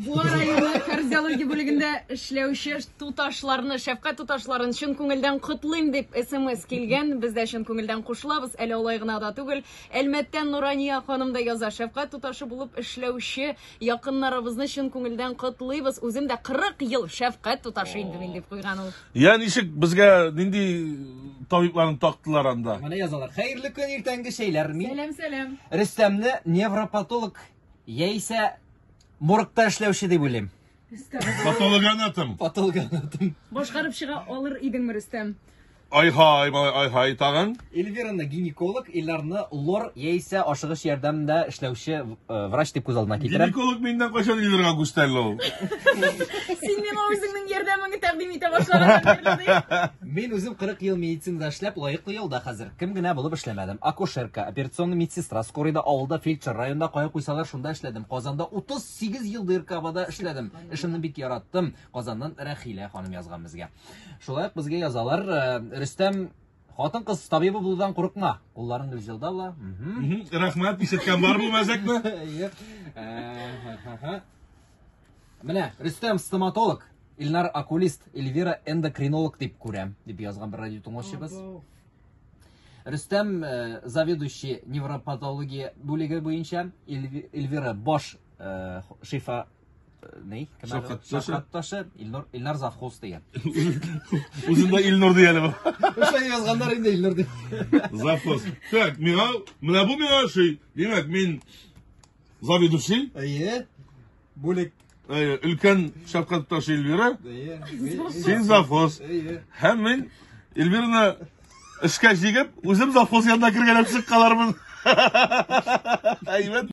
Буа районы кардиология бүлегендә эшләүче туташларны, шәфкать туташларын чын күңелдән котлыйм дип смс килгән. Без дә чын күңелдән кушылабыз. Әле алай гына да түгел. Әлмәттән Нурания ханым да яза. Шәфкать туташы булып эшләүче якыннарыбызны чын күңелдән котлыйбыз. Үзем дә 40 ел шәфкать туташы инде мин дип куйган ул. Я ничек безгә нинди табибларын тактылар анда? Менә язалар. Хәерле көн, иртәнге чәйләр. Мин Сәлам, сәлам. Рөстәмне невропатолог яисә моргта эшләүче дип уйлыйм. Патологоанатом. Патологоанатом. Башкарып чыга алыр идеңме, Рөстәм? Ай-һай, малай, ай-һай, тагын. Эльвираны гинеколог, Илнарны лор яисә ашыгыч ярдәмдә эшләүче врач дип күз алдына китерәм. Гинеколог миннән кайчан Эльвирага күчте әле ул? Син миңа үзеңнең ярдәмеңне тәкъдим итә башлаганнан бирле ди. Мин үзем 40 ел медицинада эшләп, лаеклы ялда хәзер. Кем генә булып эшләмәдем. Акушерка, операционный медсестра, скорыйда, авылда фельдшер, районда кая куйсалар, шунда эшләдем. Казанда 38 ел ДРКБда эшләдем. Эшемне бик яраттым. Казаннан Рәхилә ханым язган безгә. Шулай ук безгә язалар, Рөстәм, хатын-кыз табибы булудан курыкма. Кулларың гел җылда була. Рәхмәт, ишеткән бар бу мәзәкне. Менә, Рөстәм стоматолог, Илнар окулист, Эльвира эндокринолог дип күрәм, дип язган бер радио тыңлаучыбыз. Рөстәм заведующий невропатология бүлеге буенча, Эльвира баш шифа ни? Шәфкать ташы. Шәфкать ташы, Илнур, Илнар завхоз дигән. Үзендә Илнур дигәне бу. Шулай язганнар инде Илнур дип. Завхоз. Так, миңа, менә бу миңа ошый. Димәк, мин заведующий. Әйе. Бүлек. Әйе, өлкән шәфкать ташы Эльвира. Әйе. Син завхоз. Әйе. Һәм мин Эльвираны эшкә җигеп, үзем завхоз янына кергән чыккалармын. Әйбәт.